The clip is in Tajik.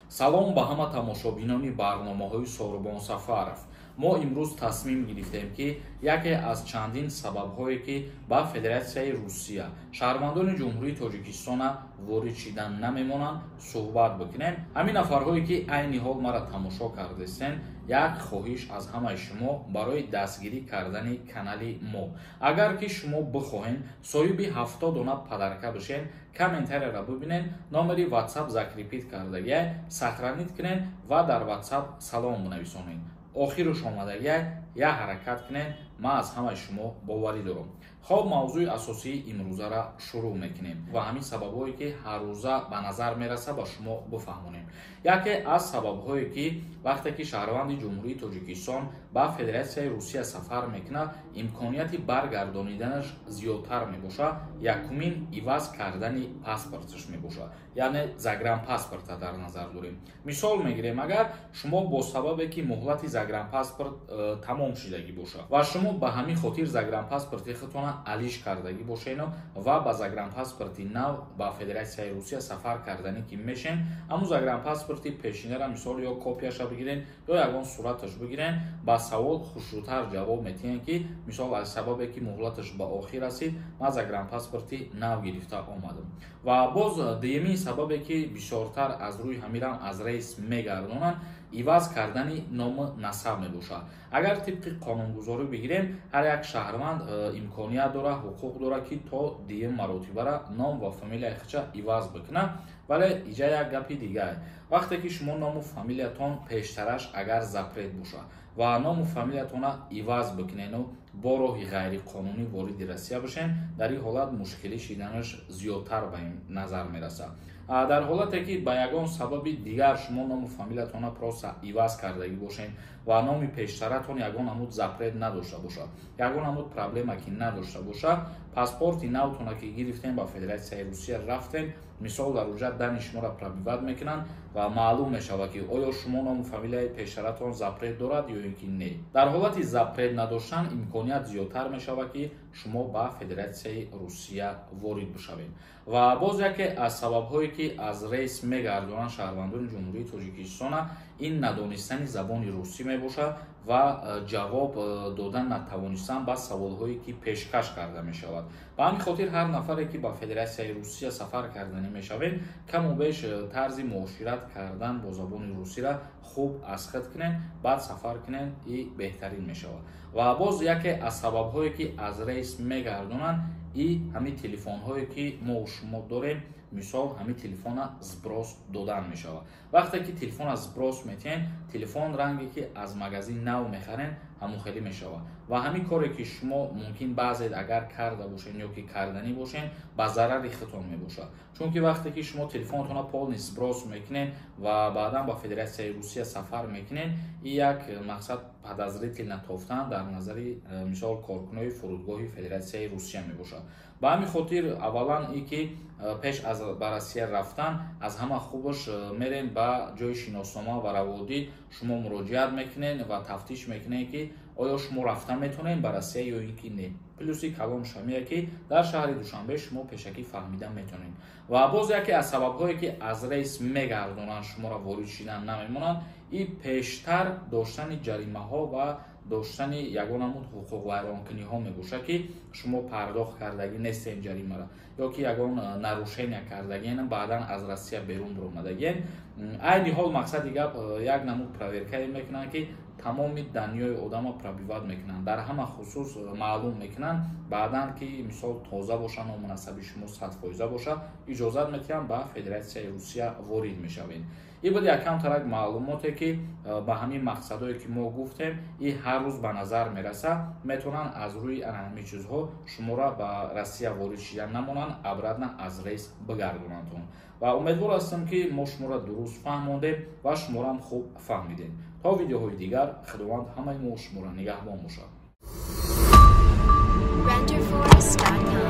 Салом ба ҳама тамошобинони барномаҳои Сорубон Сафаров. Мо имрӯз тасмим гирифтем, ки яке аз чандин сабабҳое, ки ба Федератсияи Русия шаҳрвандони Ҷумҳурии Тоҷикистона ворид шидан намемонанд, суҳбат бикунем. Ҳамин нафарҳое, ки айни ҳол мара тамошо кардестен, як хоҳиш аз ҳамаи шумо барои дастгирӣ кардани канали мо. Агар ки шумо бихоҳед соҳиби 70 дона подарка бишен, комментарияро бибинед, номери WhatsApp закрепить кардагия, сохранить кунед ва дар WhatsApp салом бинависонед. Охируш омадагия, як ҳаракат кунед, ман аз ҳамаи шумо боварӣ дорам. Хоб, мавзӯи асосии имрӯзаро шурӯъ мекунем ва ҳамин сабабҳое, ки ҳаррӯза ба назар мераса, ба шумо бифаҳмонем. Яке аз сабабҳое, ки вақте ки шаҳрванди Ҷумҳурии Тоҷикистон ба Федератсияи Русия сафар мекунад, имконияти баргардониданаш зиёдтар мебошад, якумин иваз кардани паспорташ мебошад, яъне загранпаспорта дар назар дорем. Мисол мегирем, агар шумо бо сабабе ки муҳлати загранпаспорт тамом шудагӣ бошад ва шумо ба ҳамин хотир загранпаспорти худтона алиш кардагӣ бошену ва ба загранпаспорти нав ба Федератсияи Русия сафар карданӣ ки мешен, ҳамун загранпаспорти пешинара мисол ё копияша бигирен, ё ягон сураташ бигирен, ба савол хушрӯтар ҷавоб метиҳен, ки мисол аз сабабе ки муҳлаташ ба охир расид, ман загранпаспорти нав гирифта омадам. Ва боз дуюмин сабабе, ки бисёртар аз рӯи ҳамирам аз рейс мегардонанд, иваз кардани ному насаб мебошад. Агар тибқи қонунгузорӣ бигирем, ҳар як шаҳрванд имконият дорад, ҳуқуқ дорад, ки то дуюм маротибара ном ва фамилияи худша иваз бикунад. Вале иҷа як гапи дигар: вақте ки шумо ному фамилиятон пештараш агар запрет бошад ва ному фамилиятона иваз бикунену бо роҳи ғайриқонунӣ вориди Россия бошен, дар ин ҳолат мушкилӣ шиданаш зиёдтар ба назар мерасад. Дар ҳолате ки ба ягон сабаби дигар шумо ному фамилиятона просто иваз кардагӣ бошен ва номи пештаратон ягон намуд запрет надошта бошад, ягон намуд проблема ки надошта бошад, паспорти навтона ки гирифтем, ба Федератсияи Русия рафтем, мисол дар уҷа данные шуморо пробивать мекунанд ва маълум мешавад, ки оё шумо ному фамилияи пештаратон запрет дорад ё ин ки не. Дар ҳолати запрет надоштан имконият зиёдтар мешавад, ки шумо ба Федератсияи Русия ворид бишавед. Ва боз яке аз сабабҳое, ки аз рейс мегардонанд шаҳрвандони Ҷумҳурии Тоҷикистона, ин надонистани забони русӣ мебошад ва ҷавоб додан натавонистан ба саволҳое, ки пешкаш карда мешавад. Ба ҳамин хотир ҳар нафаре, ки ба Федератсияи Русия сафар карданӣ мешавед, каму беш тарзи муошират кардан бо забони русиро хуб аз худ кунед, баъд сафар кунед, и беҳтарин мешавад. Ва боз яке аз сабабҳое, ки аз рейс мегардонанд, и ҳамин телефонҳое, ки мо шумо дорем. Мисол, ҳамин телефона сброс додан мешавад. Вақте ки телефона сброс метиҳен, телефон ранге ки аз магазин нав мехарен, ҳамон хеле мешавад. Ва ҳамин коре, ки шумо мумкин баъзед агар карда бошен ё ки карданӣ бошен, ба зарари худтон мебошад, чунки вақте ки шумо телефонтона полный сброс мекунед ва баъдан ба Федератсияи Русия сафар мекунед, и як мақсад подозрительно тофтан дар назари мисол коркунои фурудгоҳи Федератсияи Русия мебошад. Ба ҳамин хотир аввалан и ки пеш аз ба Россия рафтан аз ҳама хубаш мерем ба ҷои шиноснома ва раводид, шумо муроҷиат мекунед ва тафтиш мекунед, ки оё шумо рафта метавонед ба Россия ё ин ки не. Плюси калон шамия, ки дар шаҳри Душанбе шумо пешакӣ фаҳмида метавонед. Ва боз яке аз сабабҳое, ки аз рейс мегардонанд, шуморо ворид шидан намемонанд, и пештар доштани ҷаримаҳо ва доштани ягон намуд ҳуқуқвайронкуниҳо мебошад, ки шумо пардохт кардагӣ нестем ҷаримаро ё ки ягон нарушения кардагиен, баъдан аз Россия берун баромадагиен. Айни ҳол мақсади гап, як намуд проверкае мекунанд, ки тамоми данные ои одама пробивать мекунанд, дар ҳама хусус маълум мекунанд. Баъдан ки мисол тоза боша, ному насаби шумо 100% бошад, иҷозат метиҳанд, ба Федератсияи Русия ворид мешавед. Ин буд якам тарак маълумоте, ки ба ҳамин мақсадое, ки мо гуфтем, и ҳар рӯз ба назар мерасад, метавонанд аз рӯи ана ҳамин чизҳо шуморо ба Россия ворид шидан намонанд, обратно аз рейс бигардонандтон. Ва умедвор ҳастам, ки мо шуморо дуруст фаҳмондем ва шуморо хуб фаҳмидем. То видеоҳои дигар, Худованд ҳамаи мо шуморо нигаҳбон бошад. Renderforest.com.